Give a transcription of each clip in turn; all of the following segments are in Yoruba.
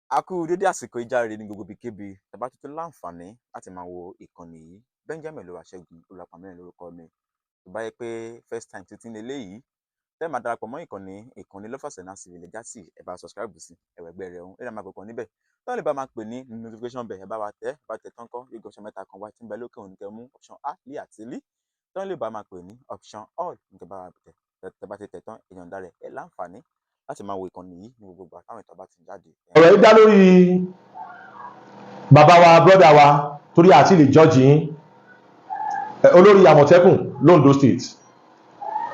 A kú dédé àsìkò ìjáre ní gbogbo ibikíbi tàbá tuntun láǹfààní láti máa wo ìkànnì yìí. Benjamin Olúwaṣẹ́gun Olúwapàmílẹ̀ lórúkọ mi. Tó bá yẹ pé first time tuntun leléyìí tẹ́ máa darapọ̀ mọ́ ìkànnì, ìkànnì Lọ́fàsẹ̀ náà sì lè já sí, ẹ bá subscribe sí ẹ̀wẹ̀gbẹ́ rẹ̀ ọ̀hún ẹ̀rọ máa kọ̀ọ̀kan níbẹ̀ tó lè bá máa pè ní notification bell. Ẹ bá wa tẹ̀, bá tẹ̀ tán kọ́ yóò gbé option mẹ́ta kan wá tí ń bẹ lókè òun kẹ́ mú option A, L àti L tó lè bá máa pè ní option all ní kẹ́ bá wa tẹ̀. Tẹ́ bá ti tẹ̀ tán, ìyọ̀ǹda rẹ̀ ẹ láǹfààní láti máa wo ìkànnì yìí ní gbogbo ìgbà táwọn ìtàn bá ti jáde. Ọ̀rọ̀ yìí dá lórí bàbá wa, brother wa, torí àti lè jọ́jì yín, olórí Àmọ̀tẹ́kùn l'Ondo State.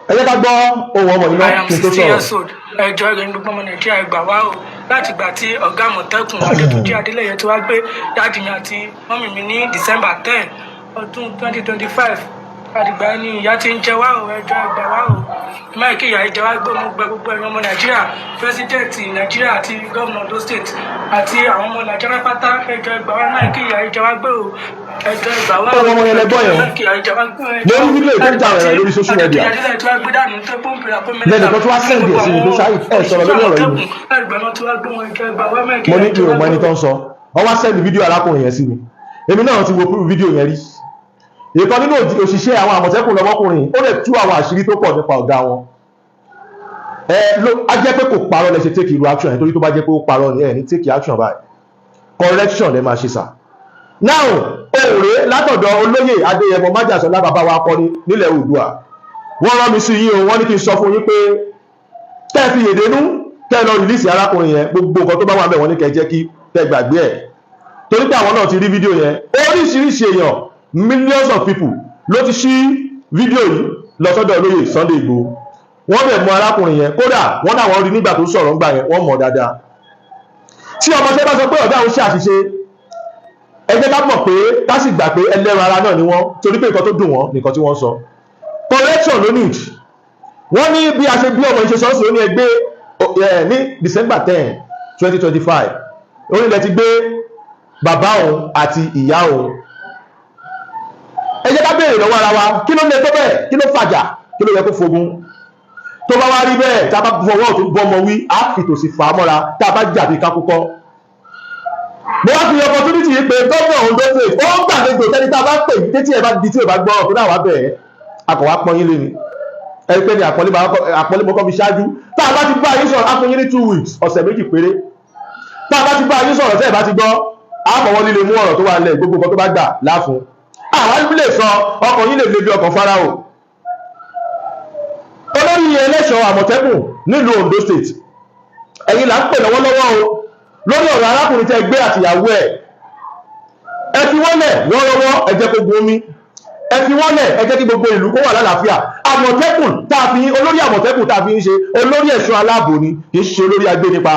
Ẹ jẹ́ ká gbọ́ ohùn ọmọ yìí I náà am kí n tó 60 sọ̀rọ̀. years old. Ẹjọ́ rẹ̀ ní gbogbo ọmọ Nàìjíríà, gbà wá o. Láti ìgbà tí ọ̀gá Àmọ̀tẹ́kùn Adétúnjì Adélẹ́yẹ tí wàá gbé daddy mi àti mummy mi ní December 10, ọdún 2025, àdìgbà ẹni ìyá ti ń jẹ wá o. Ẹjọ́, ẹ gbà wá o. Máì kí ìyá ìjẹ wá gbé. Mo gbẹ gbogbo ẹ̀yin ọmọ Nàìjíríà, President Nàìjíríà àti gómìnà Ondo State àti àwọn ọmọ Nàìjíríà pátá, ẹjọ́, ẹ gbà wá. Máì kí ìyá ìjẹ wá gbé o. Ẹjọ́, ẹ gbà wá o. Ohùn ọmọ yẹn lẹ gbọ́ yẹn. Máì kí ìyá ìjẹ wá gbé o. Mo rí fídíò tó ń jà rẹ̀ lórí social media. Lẹ́nìkan tó wá send ẹ̀ sí mi pé, "Sáyid, ẹ sọ̀rọ̀ lórí ọ̀rọ̀ yìí." Mo ní mi ò mọ ẹni tó ń sọ. Wọ́n wá send fídíò arákùnrin yẹn sí mi. Èmi náà ti wo fídíò yẹn rí. Ìkan nínú òṣìṣẹ́ àwọn Àmọ̀tẹ́kùn lọmọkùnrin. Ó lè tú àwọn àṣírí tó pọ̀ nípa ọ̀gá wọn. Ẹ ló á jẹ́ pé kò parọ́ lẹ ṣe take irú action yẹn, torí tó bá jẹ́ pé ó parọ́ ni, ẹ ní take action báyìí. Correction lẹ máa ṣe sà. Now, òòrè látọ̀dọ̀ olóyè Adéyẹmọ Májàsọ́lá, bàbá wa akọni nílẹ̀ Oòduà, wọ́n rán mi sí yín o. Wọ́n ní kí n sọ fún yín pé kẹ́ ẹ fi yèdénú, kẹ́ ẹ lọ release arákùnrin yẹn. Gbogbo nǹkan tó bá wà bẹ́ẹ̀, wọ́n ní kẹ́ ẹ jẹ́ kí kẹ́ ẹ gbàgbé ẹ̀, torí pé àwọn náà ti rí fídíò yẹn. Oríṣiríṣi èèyàn, millions of people ló ti ṣí fídíò yìí lọ sọ́dọ̀ olóyè Sunday Igboho. Wọ́n dẹ̀ mú arákùnrin yẹn. Kódà wọ́n náà wọ́n rí nígbà tó sọ̀rọ̀ ńgbà yẹn, wọ́n mọ̀ dáadáa. Tí ọmọọṣẹ́ bá sọ pé ọ̀gá òun ṣe àṣìṣe, ẹ jẹ́ ká mọ̀ pé ká sì gbà pé ẹlẹ́ran ara náà ni wọ́n, torí pé nǹkan tó dùn wọ́n nìkan tí wọ́n sọ. Correction ló need. Wọ́n ní bí a ṣe bí ọmọ ìṣe sọ́ọ̀sì, ó ní ẹgbẹ́ ẹ ní December 10, 2025, onílẹ̀ ti gbé bàbá òun àti ìyá òun. Ẹ jẹ́ ká béèrè lọ́wọ́ ara wa, kí ló lè tó bẹ́ẹ̀? Kí ló fàjà? Kí ló yẹ kó fogun? Tó bá wá rí bẹ́ẹ̀, tá a bá fọwọ́ tó bọ́mọ wí, á fi tòsí fà á mọ́ra. Tá a bá jà bí kákúkọ́, mo wá fi opportunity yìí pé gómìnà Ondo State. Ó ń gbàlejò tẹ́ni tá a bá pè ní tẹ́tí ẹ̀ bá di tí ò bá gbọ́ tó náà wá bẹ̀ẹ́ akọ̀wá pọ́n yín lé ni. Ẹ pé ní àpọ́nlé, àpọ́nlé mo kọ́ fi ṣáájú. Tá a bá ti bá yín sọ̀rọ̀, á fún yín ní 2 weeks, ọ̀sẹ̀ 2 péré. Tá a bá ti bá yín sọ̀rọ̀, tẹ́ ẹ̀ bá ti gbọ́, á fọwọ́ líle mú ọ̀rọ̀ tó wà nílẹ̀. Gbogbo nǹkan tó bá gbà láàfún àwọn lè sọ, ọkàn yín lè le bí ọkàn Fáráò. Olórí ẹlẹ́ṣọ́ Àmọ̀tẹ́kùn nílùú Ondo State, ẹ̀yin là ń pè lọ́wọ́lọ́wọ́ o, lórí ọ̀rọ̀ arákùnrin tẹ́ gbé àtìyàwó ẹ̀. Ẹ fi wọ́n lẹ̀ wọ́rọ́wọ́, ẹ jẹ́ kó gun omi. Ẹ fi wọ́n lẹ̀, ẹ jẹ́ kí gbogbo ìlú kó wà lálàáfíà. Àmọ̀tẹ́kùn tá a fi, olórí Àmọ̀tẹ́kùn tá a fi ń ṣe olórí ẹ̀ṣọ́ aláàbò ni, kì í ṣe olórí agbénipa,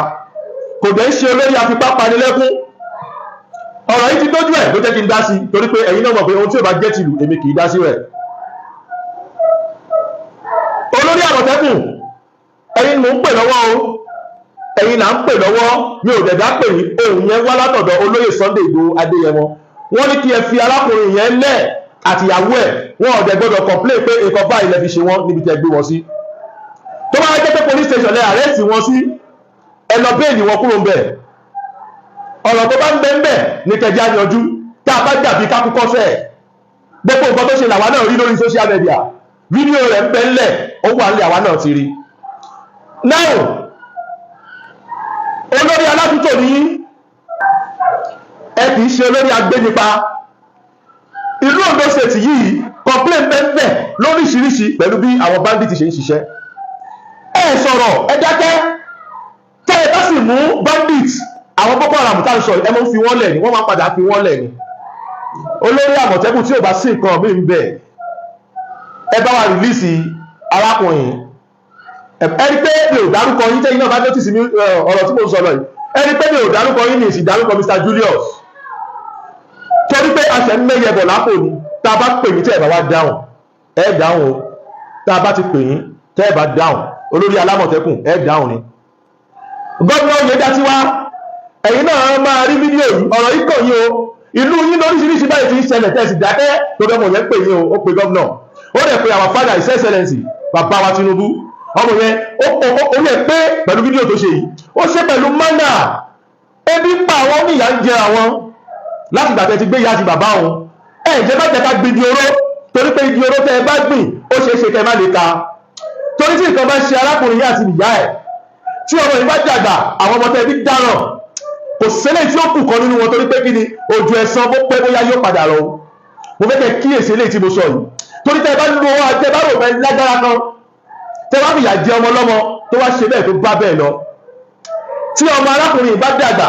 kò dẹ̀ ń ṣe olórí afipápanilẹ́kún. Ọ̀rọ̀ yìí ti dójú ẹ̀ ló jẹ́ kí n dá sí, torí pé ẹ̀yin náà mọ̀ pé ohun tí ò bá jẹ́ tìlù, èmi kì í dá sí rẹ̀. Olórí Àmọ̀tẹ́kùn, ẹ̀yin mò ń pè lọ́wọ́ o, ẹ̀yin là ń pè lọ́wọ́. Mi ò dẹ̀dá pè yín. Ohùn yẹn wá látọ̀dọ̀ olóyè Sunday Igboho Adéyẹmọ. Wọ́n ní kí ẹ fi arákùnrin yẹn lẹ̀ àtìyàwó ẹ̀. Wọ́n ò dẹ̀ gbọ́dọ̀ complain pé nǹkan báyìí lẹ fi ṣe wọ́n níbi tẹ́ gbé wọn sí. Tó bá jẹ́ pé police station lẹ arrest wọn sí, ẹ lọ bail wọn kúrò ń bẹ̀. Ọ̀rọ̀ tó bá ń bẹ ń bẹ̀ ní kẹjá yanjú. Tá a bá jàbí kákúkọ́sẹ̀, gbogbo nǹkan tó ṣe làwa náà rí lórí social media. Fídíò rẹ̀ ń bẹ ńlẹ̀, ó wà nílẹ̀, àwa náà ti rí. Now, olórí alátúntò ní, ẹ kìí ṣe olórí agbénipa. Ìlú Ondo State yìí, complain bẹ́ẹ̀ lóríṣiríṣi pẹ̀lú bí àwọn bandits ṣe ń ṣiṣẹ́. Sọ̀rọ̀, ẹ dákẹ́. Tẹ́ ẹ bá sì mú bandits, àwọn Boko Haram tá à ń sọ yìí, ẹ máa ń fi wọ́n lẹ̀ ni, wọ́n máa padà fi wọ́n lẹ̀ ni. Olórí Àmọ̀tẹ́kùn, tí ò bá sí nǹkan míì ń bẹ̀, ẹ bá wa release arákùnrin. Ẹ rí pé mi ò dárúkọ yín. Tẹ́yìn náà bá notice mi, ọ̀rọ̀ tí mo sọ lọ yìí, ẹ rí pé mi ò dárúkọ yín, mi ì sì dárúkọ Mr. Julius, torí pé a ṣẹ̀ ń mẹ́yẹ bọ̀ lápò ni. Tá a bá pè yín, tẹ́ ẹ bá wá dáhùn, ẹ dáhùn o. Tá a bá ti pè yín, tẹ́ ẹ bá dáhùn, olórí alámọ̀tẹ́kùn, ẹ dáhùn ni. Gómìnà Oyèdatiwa, ẹ̀yin náà máa rí fídíò yìí. Ọ̀rọ̀ yìí kàn yín o. Ìlú yín lóríṣiríṣi báyìí ti ń ṣẹlẹ̀, tẹ́ ẹ sì dákẹ́. Torí ọmọ yẹn pè yín o. Ó pe gómìnà, ó dẹ̀ pe our father, His Excellency, bàbá wa Tinubu. Ọmọ yẹn ó yẹ pé pẹ̀lú fídíò tó ṣe yìí, ó ṣe pẹ̀lú mánà. Ebi ń pa àwọn, oníyà ń jẹ àwọn láti gbà tẹ́ ti gbé ìyá àti bàbá òun. Ẹ jẹ́ má jẹ́ ká gbin igi oró, torí pé igi oró tẹ́ ẹ bá gbìn, ó ṣeé ṣe kẹ́ ẹ má lè ka. Torí tí nǹkan bá ṣe arákùnrin yìí àti ìyá ẹ̀, tí ọmọ yìí bá dàgbà, àwọn ọmọ tẹ́ bí dáràn, kò sẹ́lẹ̀ tí ó kù kan nínú wọn. Torí pé kí ni? Ojú ẹ̀san, bó pẹ́ bóyá, yóò padà rọ. Mo fẹ́ kẹ́ kíyèsí eléyìí tí mo sọ yìí, torí tẹ́ ẹ bá lo owó, tẹ́ bá rò pé lágbára kan, tẹ́ bá fìyà jẹ ọmọ lọ́mọ, tó wá ṣe bẹ́ẹ̀, tó bá bẹ́ẹ̀ lọ, tí ọmọ arákùnrin yìí bá dàgbà,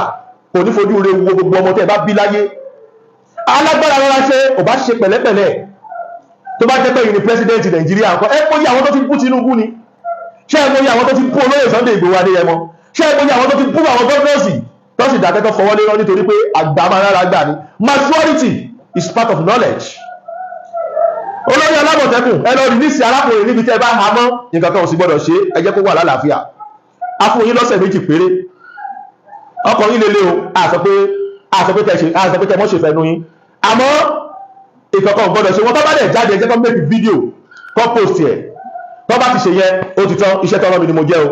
kò ní fojú re wo gbogbo ọmọ tẹ́ ẹ bá bí láyé. Alágbára, rọra ṣe, ò bá ṣe pẹ̀lẹ́pẹ̀lẹ́. Tó bá jẹ́ pé yìí ni president Nàìjíríà nǹkan, ẹ mọyì àwọn tó ti bú Tinubu ni? Ṣé ẹ mọyì àwọn tó ti bú olóyè Sunday Igboho Adéyẹmọ? Ṣé ẹ mọyì àwọn tó ti bú àwọn governors, tó sì dákẹ́, tó fọwọ́ lérán? Nítorí pé àgbà máa rárá gbà ní. Maturity is part of knowledge. Olórí alámọ̀tẹ́kùn, ẹ lọ release arákùnrin níbi tẹ́ ẹ bá ha mọ́. Nǹkan kan ò sì gbọ́dọ̀ ṣe. Ẹ jẹ́ kó wà lálàáfíà. A fún yín lọ́sẹ̀ 2 péré. Ọkọ̀ yín lélẹ̀ o. Àsọ pé tẹ́ ṣe, àsọ pé tẹ́ mọ́ ṣe fẹ́nu yín, àmọ́ ìkọ̀kan ò gbọ́dọ̀ ṣe wọ́n. Tó bá dẹ̀ jáde, ẹ jẹ́ kó make video, kó post ẹ̀. Tó bá ti ṣe yẹn, ó ti tán. Iṣẹ́ tọ́rọ mi ni mo jẹ́ o.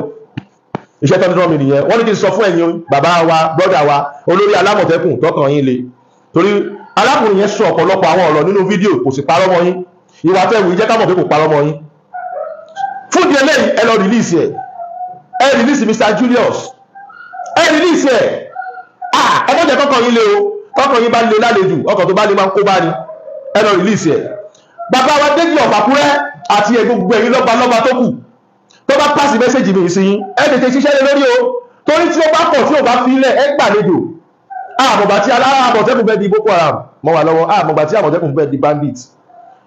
Iṣẹ́ tọ́rọ mi nìyẹn. Wọ́n ní kí n sọ fún ẹ̀yin bàbá wa, brother wa, olórí alámọ̀tẹ́kùn, tọkàn yín le, torí arákùnrin yẹn sọ ọ̀pọ̀lọpọ̀ àwọn ọ̀rọ̀ nínú fídíò, kò sì parọ́ mọ́ yín. Ìwà tẹ́wù jẹ́ ká mọ̀ pé kò parọ́ mọ́ yín. Fún di eléyìí, ẹ lọ release ẹ. Ẹ release Mr. Julius, ẹ release ẹ. Ah, ẹ mọ̀ jẹ́ kọ́kàn yín le o. Kọ́kàn yín bá le lálejò, ọkàn tó bá le máa ń kó bá ní. Ẹ lọ release ẹ. Bàbá wa Déjì of Àkúrẹ́ àti ẹ gbogbo ẹ̀yin lọ́ba lọ́ba tó kù, tó bá pass message mi sí yín, ẹ tètè ṣiṣẹ́ lé lórí o, torí tí ó bá pọ̀, tí ó bá fi ilẹ̀, ẹ gbàlejò. Àmọ̀gbà tí aláàmọ̀tẹ́kùn fẹ́ di Boko Haram mọ́ wa lọ́wọ́, àmọ̀gbà tí Àmọ̀tẹ́kùn fẹ́ di bandit.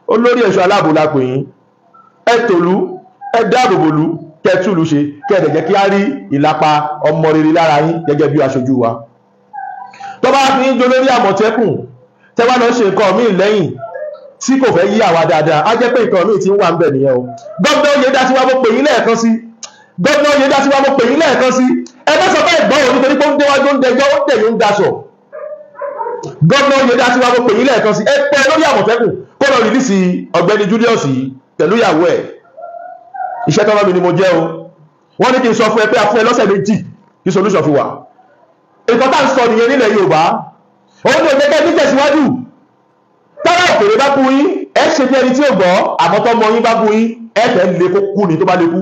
Olórí ẹ̀ṣọ́ aláàbò la pè yín. Ẹ tòlú, ẹ dáàbòbòlú, kẹtùlù ṣe, kẹ́ẹ̀dẹ̀ jẹ́ kí á rí ìlapa ọmọ rere lára yín gẹ́gẹ́ bí aṣojú wa. Tó bá fi ń dolórí Àmọ̀tẹ́kùn, tẹ́ wá lọ ṣe nǹkan míì lẹ́yìn tí kò fẹ́ yí àwa dáadáa, á jẹ́ pé nǹkan míì ti ń wà ń bẹ̀ nìyẹn o. Gómìnà Oyèdatiwa, mo pè yín lẹ́ẹ̀kan sí. Gómìnà Oyèdatiwa, mo pè yín lẹ́ẹ̀kan sí. Ẹ má sọ bẹ́ẹ̀ gbọ́ òun, nítorí pé ó ń déwájú, ó ń dẹjọ́, ó ń dẹ̀yìn, ó ń daṣọ. Gómìnà Oyèdatiwa, mo pè yín lẹ́ẹ̀kan sí. Ẹ pẹ́ lórí Àmọ̀tẹ́kùn kó lọ release ọ̀gbẹ́ni Julius yìí pẹ̀lú ìyàwó ẹ̀. Iṣẹ́ tọ́rọ mi ni mo jẹ́ o. Wọ́n ní kí n sọ fún ẹ pé a fún ẹ lọ́sẹ̀ 2 kí solution fi wà. Nǹkan tá à ń sọ nìyẹn nílẹ̀ Yorùbá. Òun ní òjẹ́kẹ́ nítẹ̀síwájú. Tára òkèrè bá bú yín, ẹ ṣe bí ẹni tí ò gbọ́. Àmọ́ tọ́mọ yín bá bú yín, ẹ fẹ́ lè kó kú ni. Tó bá lè kú,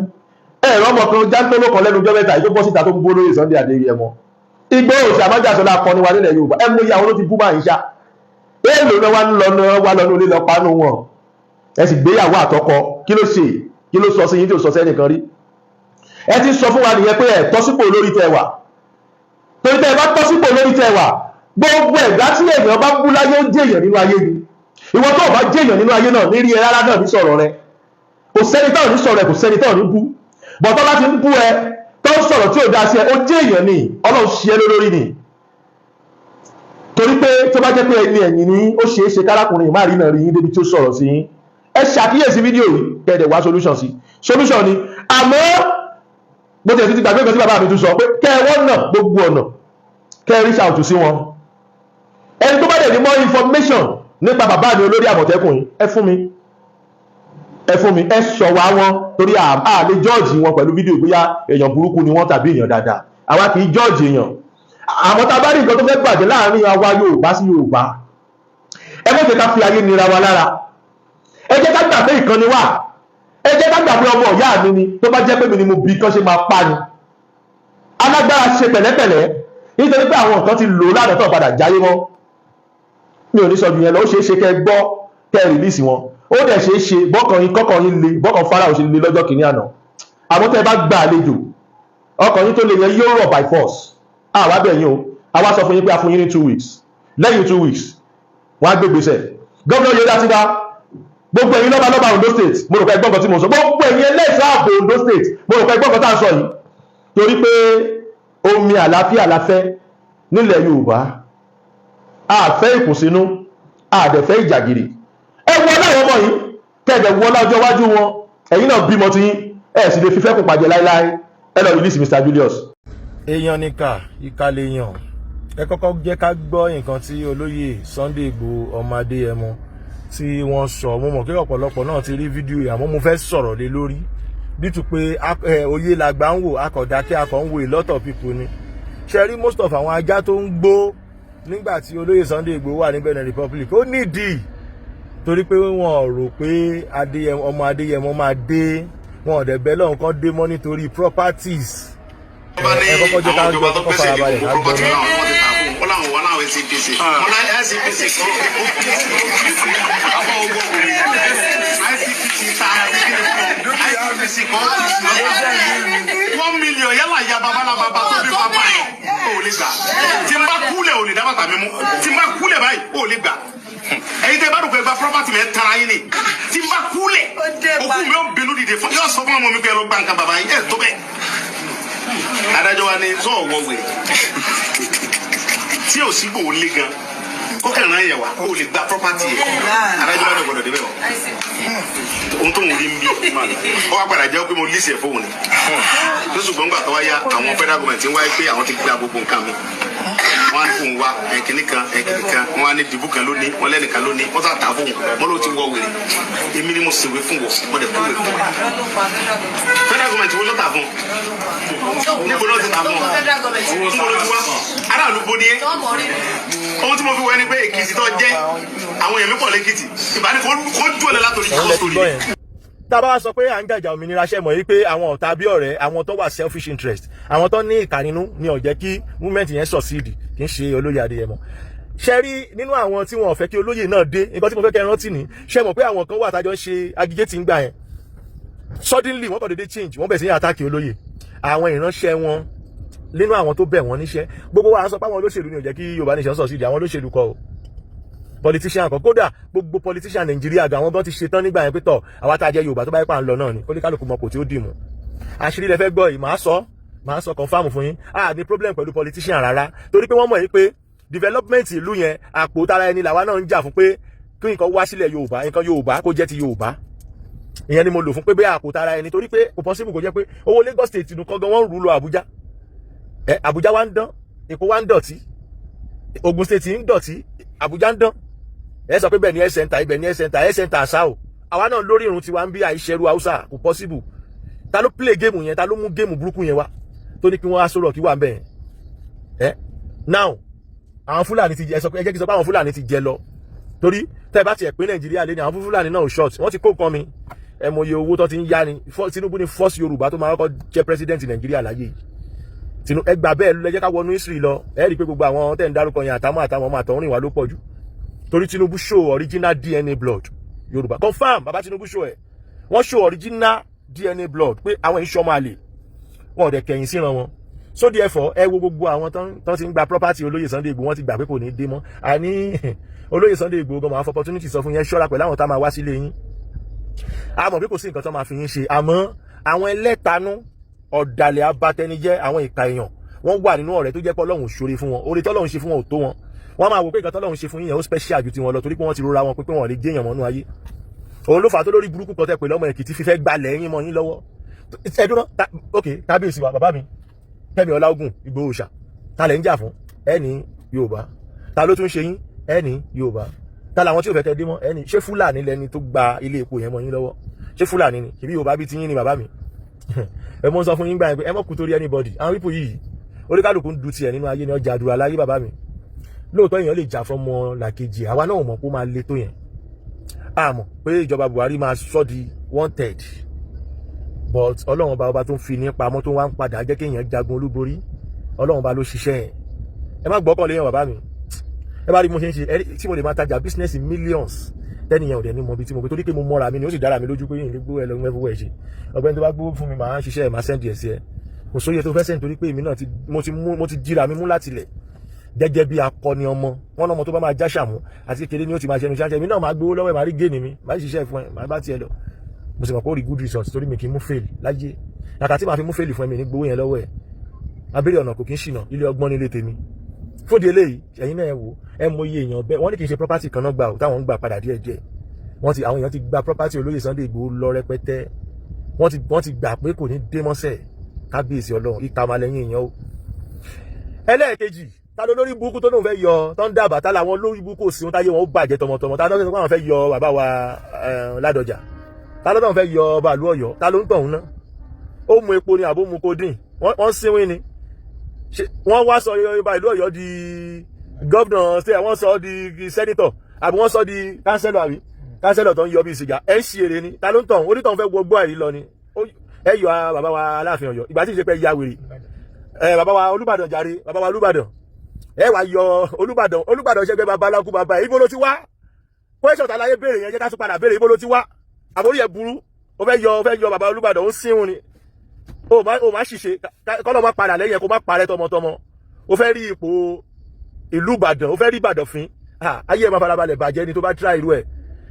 ẹ ẹ̀rọ ọmọ kan jáńtóló kan lẹ́nu ọjọ́ mẹ́ta yìí tó bọ́ síta, tó ń bú olóyè Sunday Adéyẹmọ Ìgbòho òsì àmájàsọlá, akọni wa nílẹ̀ Yorùbá. Ẹ mú iye àwọn tó ti bú báyìí ṣá. Èèlò náà wá ń lọ náà, wá lọ ní olé lọ pánú wọn. Ẹ sì gbéyàwó àtọkọ. Kí ló ṣe? Kí ló sọ sí yín tí ò sọ sẹ́nìkan rí? Ẹ ti sọ fún wa nìyẹn pé ẹ tọ́ sípò lórí tẹ wà, torí tẹ ẹ bá tọ́ sípò lórí tẹ wà, gbogbo ẹ̀dá tí èèyàn bá bú láyé, ó jẹ́ èèyàn nínú ayé ni. Ìwọ tó o bá jẹ́ èèyàn nínú ayé náà ní rí ẹ rárá náà ní sọ̀rọ̀ rẹ. Kò sẹ́ni táwọn ní sọ̀rọ̀ ẹ, kò sẹ́ni táwọn ní bú bọ̀tọ́. Bá ti ń bú ẹ, tó ń sọ̀rọ̀ tí ò dá sí ẹ, ó jẹ́ èèyàn ni. Ọlọ́run ṣe é lórí ni, torí pé tó bá jẹ́ pé ẹni ẹ̀yìn ni, ó ṣeé ṣe kárákùnrin má rí náà rí yín débi tí ó sọ̀rọ̀ sí yín. Ẹ ṣàkíyèsí fídíò yìí, kẹ́ẹ̀dẹ̀ wá solution sí. Solution ni. Àmọ́ bó ti ẹ̀ ti gbàgbé kan tí bàbá mi tún sọ pé kẹ́ ẹ wọ́n nà gbogbo ọ̀nà, kẹ́ ẹ reach out sí wọn. Ẹni tó bá dẹ̀ ní more information nípa bàbá mi olórí Àmọ̀tẹ́kùn yìí, ẹ fún mi, ẹ fún mi, ẹ sọ wá wọn, torí a lè judge wọn pẹ̀lú fídíò bóyá èèyàn burúkú ni wọ́n tàbí èèyàn dáadáa. Àwa kì í judge èèyàn. Àmọ́ tá a bá rí nǹkan tó fẹ́ bàjẹ́ láàrin àwa Yorùbá sí Yorùbá, ẹ má jẹ́ ká fi ayé nira wa lára. Ẹ jẹ́ ká gbà pé ìkànnì wà. Ẹ jẹ́ ká gbà pé ọmọ ìyá mi ni. Tó bá jẹ́ pé mi ni mo bí kán ṣe máa pa ni. Alágbára, ṣe pẹ̀lẹ́pẹ̀lẹ́, nítorí pé àwọn nǹkan ti lò lánàá tó padà jáyé mọ́. Mi ò ní sọ jù yẹn lọ. Ó ṣeé ṣe kẹ́ gbọ́, kẹ́ release wọn. Ó dẹ̀ ṣeé ṣe bọ́kàn yín kọ́kàn yín le, bọ́kàn Fáráò ṣe le lọ́jọ́ kìíní àná. Àmọ́ tẹ́ ẹ bá gba àlejò, ọkàn yín tó lè yẹn yóò rọ̀ by force. Àwa bẹ̀ yín o, àwa sọ fún yín pé a fún yín ní 2 weeks. Lẹ́yìn 2 weeks, wọ́n á gbé gbèsè. Gómìnà Aiyetidawa, gbogbo ẹ̀yin lọ́ba lọ́ba Ondo State, mo rò pé ẹgbọ́n kan tí mo sọ. Gbogbo ẹ̀yin ẹlẹ́ṣọ́ ààbò Ondo State, mo rò pé ẹgbọ́n kan tá à ń sọ yìí, torí pé omi àlàáfíà la fẹ́ nílẹ̀ Yorùbá. A fẹ́ ìkùnsínú, a dẹ̀ fẹ́ ìjàgìrì. Ẹ wọ láwọn ọmọ yìí, kẹ̀dẹ̀ wọ lọ́jọ́ iwájú wọn. Ẹ̀yin náà bímọ tí ẹ sì lè fífẹ́ kún pàjẹ́ láéláé. Ẹ lọ release Mr. Julius. Èèyàn níkà, ìkà lèèyàn. Ẹ kọ́kọ́ jẹ́ ká gbọ́ nǹkan tí olóyè Sunday Igboho, ọmọ Adéyẹmọ, tí wọ́n sọ. Mo mọ̀ pé ọ̀pọ̀lọpọ̀ náà ti rí fídíò yìí, àmọ́ mo fẹ́ sọ̀rọ̀ lé lórí dítú pé òye làgbà ń wò, akọ̀dá kí akọ̀ ń wo a lot of people ni. Ṣe rí most of àwọn ajá tó ń gbó nígbà tí olóyè Sunday Igboho wà ní Benin Republic, ó nídìí, torí pé wọ́n rò pé ọmọ Adéyẹmọ máa dé. Wọn ò dẹ̀ bẹ́ẹ̀ lọ́hùn kan dé mọ́ nítorí properties. Ẹ kọ́kọ́ jẹ́ ká gbọ́, kọ́kọ́ farabalẹ̀ ká gbọ́ náà. Wọ́n láwọn wọ́n láwọn ICPC, wọ́n láwọn ICPC kọ́ àwọn owó ICPC ta ICPC kọ́ 1 million. Yálà ya babalababa tó bí bàbá ẹ̀ ò lè gbà. Tí n bá kúlẹ̀, ò lè dá bàtà mi mú. Tí n bá kúlẹ̀ báyìí, ò lè gbà. Ẹ̀yin tẹ́ bá dùn pé gba property mi, ẹ̀ tara yín ni. Tí n bá kúlẹ̀, òkú mi ò bínú dìde fún yóò sọ fún ọmọ mi pé ẹ lọ gba nǹkan bàbá yín. Ẹ̀ tó bẹ́ẹ̀, adájọ́ wa ní sọ ọ̀wọ́ wèrè tí ò sí gbòó lé gan kó kàn án yẹ wa kó o lè gba property yẹ. Adájọ́ bá ní ọgbọ́dọ̀ débẹ̀ o. Ohun tó ń rí ń bí, ó wá padà jẹ́ pé mo lease ẹ̀ fóun ni tó. Ṣùgbọ́n gbà tó wá yá, àwọn federal government ń wáyé pé àwọn ti gba gbogbo nǹkan mi. Wọ́n á ní fóun wá ẹ̀kíní kan, ẹ̀kíní kan. Wọ́n á ní dìbò kan lónìí, wọ́n lẹ́nìkan lónìí, wọ́n sà tà fóun. Wọ́n ló ti wọ wèrè. Èmi ni mo ṣèwé fún wọ, mo dẹ̀ kúwèé fún federal government. Wo ló tà fún? Níbo ló ti tà fún? Níbo ló ti wá? Aráàlú bo ni ẹ? Ohun tí mo fi wọ ẹni pé Èkìtì tó jẹ́ àwọn èèyàn mi pọ̀ lẹ́kìtì ìbáni kò jù ọ́ látòrí Òun lẹ ti kó sórí. Gbọ́ yẹn, tá a bá wá sọ pé à ń jàjà òmìnira, ṣe mọ̀ yí pé àwọn ọ̀tá bí ọ̀rẹ́, àwọn tó wà selfish interest, àwọn tó ní ìkà nínú ni ó jẹ́ kí movement yẹn succeed, kì í ṣe olóyè Adéyẹmọ. Ṣe rí nínú àwọn tí wọn ò fẹ́ kí olóyè náà dé, nǹkan tí mo fẹ́ kẹ́ ẹ rántí ni, ṣe mọ̀ pé àwọn kan wà tájọ́ ń ṣe agitate ń gbà yẹn, suddenly wọ́n kàn déédéé change, wọ́n bẹ̀rẹ̀ sí ní attack olóyè. Àwọn ìránṣẹ́ wọn nínú àwọn tó bẹ̀ wọ́n níṣẹ́. Gbogbo wa à ń sọ pé àwọn olóṣèlú ni ò jẹ́ kí Yorùbá nation succeed. Àwọn olóṣèlú kọ́ o, politician kan. Kódà gbogbo politician Nàìjíríà gan, àwọn gan ti ṣetán nígbà yẹn pé tọ̀, àwa tá a jẹ́ Yorùbá, tó bá yẹ pa à ń lọ náà ni, oníkálukú mọ kò tí ó dì mú. Àṣírí lẹ fẹ́ gbọ́ yìí, màá sọ, màá sọ confirm fún yín. A ní problem pẹ̀lú politician rárá, torí pé wọ́n mọ̀ yìí pé development ìlú yẹn, àpò tara ẹni làwa náà ń jà fún, pé kí nǹkan wá sílẹ̀ Yorùbá, nǹkan Yorùbá kó jẹ́ ti Yorùbá. Ìyẹn ni mo lò fún pé bẹ́ẹ̀ àpò tara ẹni, torí pé kò possible kò jẹ́ pé owó Lagos State nìkan gan wọ́n ń rú lọ Àbújá. Ẹ Àbújá wa ń dán, Èkó wa ń dọ̀tí, Ogun State ń dọ̀tí, Àbújá ń dán. Ẹ sọ pé bẹ́ẹ̀ ni health center ibẹ̀ ni health center, health center àṣà o. Àwa náà lórí irun tiwa ń bí àìṣerú Haúsá, kò possible. Ta ló play game yẹn? Ta ló mú game burúkú yẹn wá tó ní kí wọ́n á sọ̀rọ̀ kí wà ń bẹ̀ yẹn? Ẹ now, àwọn Fúlàní ti jẹ, ẹ sọ pé ẹ jẹ́ kí n sọ pé àwọn Fúlàní ti jẹ lọ, torí tẹ́ ẹ bá tiẹ̀ pé Nàìjíríà lé ní àwọn Fúlàní náà ò short. Wọ́n ti kó nǹkan mi. Ẹ mọ iye owó tó ti ń yá ni. Tinubu ni first Yorùbá tó máa kọ́kọ́ jẹ́ president Nàìjíríà láyé yìí. Tinubu, ẹ gbà bẹ́ẹ̀ lọ, jẹ́ ká wọnú history lọ. Ẹ rí i pé gbogbo àwọn tẹ́ ń dárúkọ yẹn, àtàwọn àtàwọn ọmọ àtọ̀húnrìn wà ló pọ̀ jù, torí Tinubu show original DNA blood Yorùbá. Confirm, bàbá Tinubu show ẹ, wọ́n show original DNA blood pé àwọn ìṣọ́ máa lè wọn ò dẹ̀ kẹ̀yìn síran wọn. So therefore, ẹ wo gbogbo àwọn tán ti ń gba property olóyè Sunday Igboho, wọ́n ti gbà pé kò ní dé mọ́. Àní olóyè Sunday Igboho gan, máa fọ opportunity sọ fún yẹn, ṣọ́ra pẹ̀lú àwọn tá máa wá sílé yín. A mọ̀ pé kò sí nǹkan tó máa fi yín ṣe, àmọ́ àwọn ẹlẹ́tanú, ọ̀dàlẹ̀, abatẹnijẹ́, àwọn ìka èèyàn, wọ́n wà nínú ọ̀rẹ́ tó jẹ́ pé Ọlọ́run ṣoore fún wọn. Oore tọ́lọ́run ṣe fún wọn ò tó wọn. Wọ́n máa wò pé nǹkan tọ́lọ́run ṣe fún yín yẹn, ó special ju tiwọn lọ, torí pé wọ́n ti rora wọn pé wọ́n lè jẹ́yàn mọ́nú ayé. Òun ló fà á tó lórí burúkú kan tẹ́ pé lọ́mọ Èkìtì fífẹ́ gbalẹ̀ yín mọ́ yín lọ́wọ́. Ẹ dúró, ok, kábíyèsí wa, bàbá mi Fẹ́mi Ọláògùn Ìgbòho ṣà, ta lẹ̀ ń jà fún? Ẹ ní Yorùbá. Ta ló tún ṣe yín? Ẹ ní Yorùbá. Ta làwọn tí ò fẹ́ kẹ́ dé mọ́? Ẹ ní ṣé Fúlàní lẹni tó gba ilé epo yẹn mọ́ yín lọ́wọ́? Ṣé Fúlàní ni? Ṣèbí Yorùbá bíi ti yín ni. Bàbá mi, ẹ mọ́ sọ fún yín gbà yẹn pé ẹ mọ́ kú torí anybody. Àwọn pípò yìí, oníkálukú ń du tiẹ̀ nínú ayé ni. Ọjà àdúrà láyé, bàbá mi. Lóòótọ́, èèyàn lè jà fún ọmọ làkejì. Àwa náà mọ̀ pé ó máa le tó yẹn. A mọ̀ pé ìjọba Buhari máa sọ di wanted, but Ọlọ́run ọba, ọba tó ń fi ní pamọ́, tó wá ń padà jẹ́ kéèyàn jagun olúborí, Ọlọ́run ọba ló ṣiṣẹ́ yẹn. Ẹ má gbọ́kàn léèyàn, bàbá mi. Ẹ bá rí mo ṣe ń ṣe tí mo lè máa tajà business in millions. Tẹ́nìyàn ò dẹ̀ ní mọ ibi tí mo gbé, torí pé mo mọ́ra mi ni, ó sì dára mi lójú pé yìí lè gbówó ẹ lọ mẹ́fọ́ ẹ̀ ṣe. Ọ̀gbẹ́ni tó bá gbówó fún mi, màá ṣiṣẹ́ ẹ̀, máa send ẹ̀ sí ẹ. Kò sóye tó fẹ́ send, torí pé èmi náà mo ti jíra mi mú láti lẹ̀ gẹ́gẹ́ bí akọni ọmọ. Wọn lọ́mọ tó bá máa já ṣàmú àti kékeré ni ó ti máa ṣẹnu ṣáṣẹ. Èmi náà máa gbowó lọ́wọ́ ẹ̀, máa rí géènì mi, máa ṣiṣẹ́ fún ẹ, máa bá tiẹ̀ lọ. Mo sì mọ̀ pé ó rí good result, torí mi kì í mú fail láyé. Kàkà tí màá fi mú fail fún ẹ, mi ní gbowó yẹn lọ́wọ́ ẹ̀. Abẹ́rẹ́ ọ̀nà kò kí ń ṣìnà, ilé ọgbọ́n nílé tèmi. Fúndì eléyìí, ẹ̀yin náà ẹ wò, ẹ mọ iye èèyàn bẹ́ẹ̀. Wọ́n ní kì í ṣe property kan náà gbà ó, táwọn ń gbà padà díẹ̀ díẹ̀. Wọ́n ti, àwọn èèyàn ti gba property olóyè Sunday Igboho lọ rẹpẹtẹ. Wọ́n ti gbà pé kò ní dé mọ́sẹ̀. Kábíyèsí Ọlọ́run, ìka máa lẹ́yìn èèyàn o. Ẹlẹ́ẹ̀kejì, ta ló lórí burúkú tó lóun fẹ́ yọ, tó ń dábàá? Ta làwọn lórí burúkú òsì wọn táyé wọn ó bàjẹ́ tọmọtọmọ? Ta ló ń sọ pé àwọn fẹ́ yọ bàbá wa Ládọjà? Ta ló lóun fẹ́ yọ ọba ìlú Ọ̀yọ́? Ta ló ń tọ̀hún ná? Ó mu epo ni àbó mu codeine? Wọ́n sínwín ni. Wọ́n wá sọ ọba ìlú Ọ̀yọ́ di governor ṣe, wọ́n sọ di senator, àbí wọ́n sọ di councillor, àbí councillor tó ń yọ bí sìgá? Ẹ̀ ń ṣe èrè ni. Ta ló ń tọ̀hún? Onítọ̀hún fẹ́ wọgbọ́ àyè lọ ni. Ẹ yọ bàbá wa Aláàfin Ọ̀yọ́, ìgbà tí ìṣe pé ya wèrè ẹ, bàbá wa Olúbàdàn jàre, bàbá wa Olúbàdàn. Ẹ wá yọ Olúbàdàn. Olúbàdàn ṣẹgbẹ́ babaláku bàbá ẹ. Ibo ló ti wá? Question tàlàyé béèrè yẹn, jẹ́ ká tún padà béèrè: ibo ló ti wá? Àbórí ẹ burú. Ó fẹ́ yọ bàbá Olúbàdàn, ó ń sínwó ni. Ó má ṣìṣe, kọ́lọ́ má padà lẹ́yìn ẹ, kó má parẹ́ tọmọtọmọ. Ó fẹ́ rí ipò ìlú Ìbàdàn, ó fẹ́ rí Ìbàdàn fín. Ayé ẹ máa farabalẹ̀ bàjẹ́ ni tó bá tíra irú ẹ̀.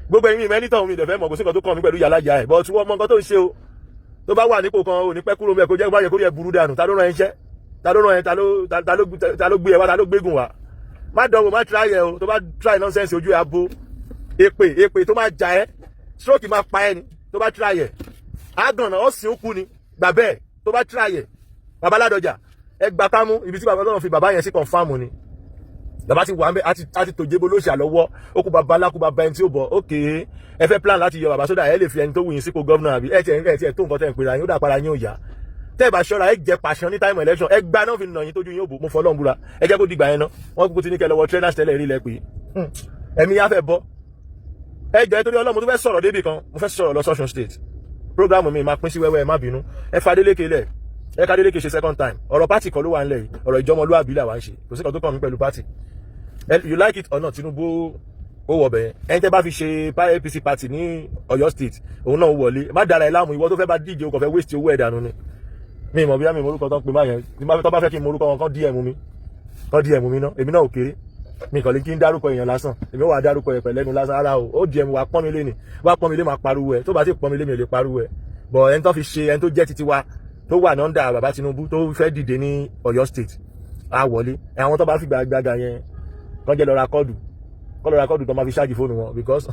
Gbogbo ẹ̀yin mẹ́nítọ̀ mi ìdẹ̀fẹ́ mọ̀, kò sí nǹkan tó kàn mí pẹ̀lú yàrá ìyá ẹ̀, but wọ́n mọ nǹkan tó ń ṣe o. Tó bá wà nípò kan, ò ní pẹ́ kúrò mẹ́, kó jẹ́ bá yẹ kó rí ẹ burú dànù. Ta ló rán ẹ iṣẹ́? Ta ló rán ẹ? Ta ló gbé ẹ wá? Ta ló gbégùn wá? Má dánwò, má try ẹ o. Tó bá try nonsense, ojú ẹ abo. Èpè, èpè tó máa jà ẹ, stroke máa pa ẹ ni tó bá try ẹ. Àgànà ó sì ń kú ni, gbà bẹ́ẹ̀ tó bá try ẹ. Bàbá Ládọjà, ẹ gbà kámú. Ibi tí bàbá Ọlọ́run fi bàbá yẹn sí, confirm ni. Bàbá ti wà ń bẹ, àti tòjébo ló ṣà lọ́wọ́. Ó kú bàbá alákú, bàbá ẹni tí ó bọ̀. Ókè, ẹ fẹ́ plan láti yọ bàbá sódà, ẹ lè fi ẹni tó wù yín sípò governor, àbí ẹ tiẹ̀ tó nǹkan tẹ̀ ń pera yín, ó dà para yín ò yá. Tẹ́ ẹ bá ṣọ́ra, ẹ jẹ pàṣán ní time election. Ẹ gbá náà fi nà yín tójú yín ó bò. Mo fọlọ́n búra, ẹ jẹ́ kó dìgbà yẹn ná. Wọ́n kúkú ti ní kẹ́ lọ́wọ́ trainers tẹ́lẹ̀ rí lẹ pé ẹ̀mí yá fẹ́ bọ́. Ẹ jẹ́ torí Ọlọ́run, mo tún fẹ́ sọ̀rọ̀ débì kan. Mo fẹ́ sọ̀rọ̀ lọ sọ́ṣun State. Program mi máa pín sí wẹ́wẹ́, ẹ má bínú. Ẹ fa Adeleke lẹ̀, ẹ ká Adeleke ṣe second time. Ọ̀rọ̀ party kan ló wà nílẹ̀ yìí, ọ̀rọ̀ ìjọmọlúwàbí là wà ń ṣe. Kò sí kan tó kàn mí pẹ̀lú party. You like it or not, Tinubu ó wọ̀ bẹ̀yẹn. Ẹni tẹ́ bá fi ṣe APC party ní Ọ̀yọ́ State, òun náà wọlé. Má dára ẹ láàmú. Ìwọ tó fẹ́ bá díje, o kò fẹ́ waste owó ẹ̀ dànù ni. Mi mọ̀ bí mi mọ orúkọ tó ń pè máa yẹn. Tó bá fẹ́ kí n mọ orúkọ wọn, kán DM mi, kán DM mi ná. Èmi náà ò kéré, mi kàn lè kí n dárúkọ èèyàn lásán. Èmi wà dárúkọ ẹ̀ pẹ̀lẹ́nu lásán ara o. Ó DM wa, pọ́n mi lé ni, wá pọ́n mi lé, máa pariwo ẹ̀. Tó bá ti pọ́n mi lé, mi ò lè pariwo ẹ̀. Bọ̀ ẹni tó fi ṣe, ẹni tó jẹ́ titi wa, tó wà nọ́ńdà bàbá Tinubu, tó fẹ́ dìde ní Ọ̀yọ́ State, á wọlé. Àwọn tó bá fi gbàgbàgà yẹn, kán jẹ́ lọ ra cord, kán lọ ra cord tó máa fi ṣáàjì fóònù wọn, because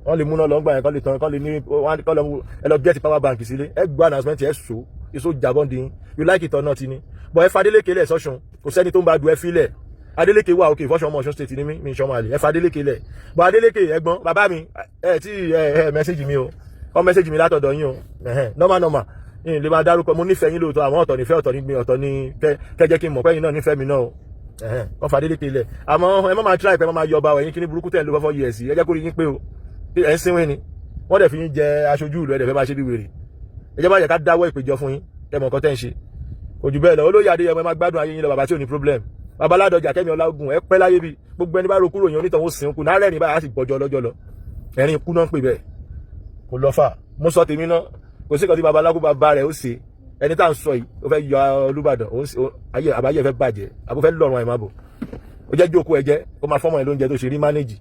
wọ́n lè múná lọ ńgbà yẹn, kán lè tán, kán lè ní, kán lọ, ẹ lọ get power bank sílé. Ẹ gbọ́ announcement, ẹ so èso jàbọ́n dín, you like it or not ni. But ẹ fa Adeleke lẹ̀ sọ́sùn, kò sẹ́ni tó ń bá du, ẹ filẹ̀. Adeleke wà òkè ìfọ́sọ̀. Ọmọ Ọ̀ṣun State ní mí, mi ìṣọ́mọ àlè. Ẹ fa Adeleke lẹ̀. But Adeleke, ẹ̀gbọ́n bàbá mi, ẹ tí ẹ message mi o, ọ message mi látọ̀dọ̀ yín o. Normal normal yìí lè máa dárúkọ. Mo nífẹ̀ẹ́ yín lóòótọ́, àwọn ọ̀tọ̀ nífẹ̀ẹ́, ọ̀tọ̀ ní ọ̀tọ̀ ní kẹjẹ́ kí n mọ̀ pé yín náà nífẹ̀ẹ́ mi náà o. Wọ́n fa Adeleke lẹ̀, àmọ́ ẹ má máa try pé ẹ má máa yọ ọba ẹ̀yìn kíní burúkú tẹ̀ ń lo 4 years. Ẹ jẹ́ kó rí yín pé o, ẹ̀ ń sínwín ni. Wọ́n dẹ̀ fi yín jẹ aṣojú ìlú, ẹ̀ dẹ̀ fẹ́ máa ṣe bí wèrè. Ẹ jẹ́ bá yẹ ká dáwọ́ ìpèjọ fún yín, ẹ mọ̀ nǹkan tẹ́ ń ṣe. Kò jù bẹ́ẹ̀ lọ. Olóyè Adéyẹmọ, ẹ máa gbádùn ayé yín lọ, bàbá tí ò ní problem. Bàbá Ládọjà, Kẹ́mi Ọlágùn, ẹ pẹ́ láyé. Bí gbogbo ẹni bá ro kúrò yẹn, onítọ̀hún sìn kú náà rẹ́rìn báyìí, á sì gbọ́jọ́ lọ́jọ́ lọ. Ẹ̀rín ikú náà ń pè bẹ́ẹ̀, kò lọ fà. Mo sọ tèmi náà, kò sí kan tí babaláwo bàbá rẹ̀ ó ṣe. Ẹni tá à ń sọ yìí, ó fẹ́ yọ Olúbàdàn, ayé àbáyé fẹ́ bàjẹ́, àbó fẹ́ lọ́rùn àìmábò. Ó jẹ́ jókòó, ẹ jẹ́ kó máa fọ́mọ ẹ lóúnjẹ tó ṣe rí mánéjì.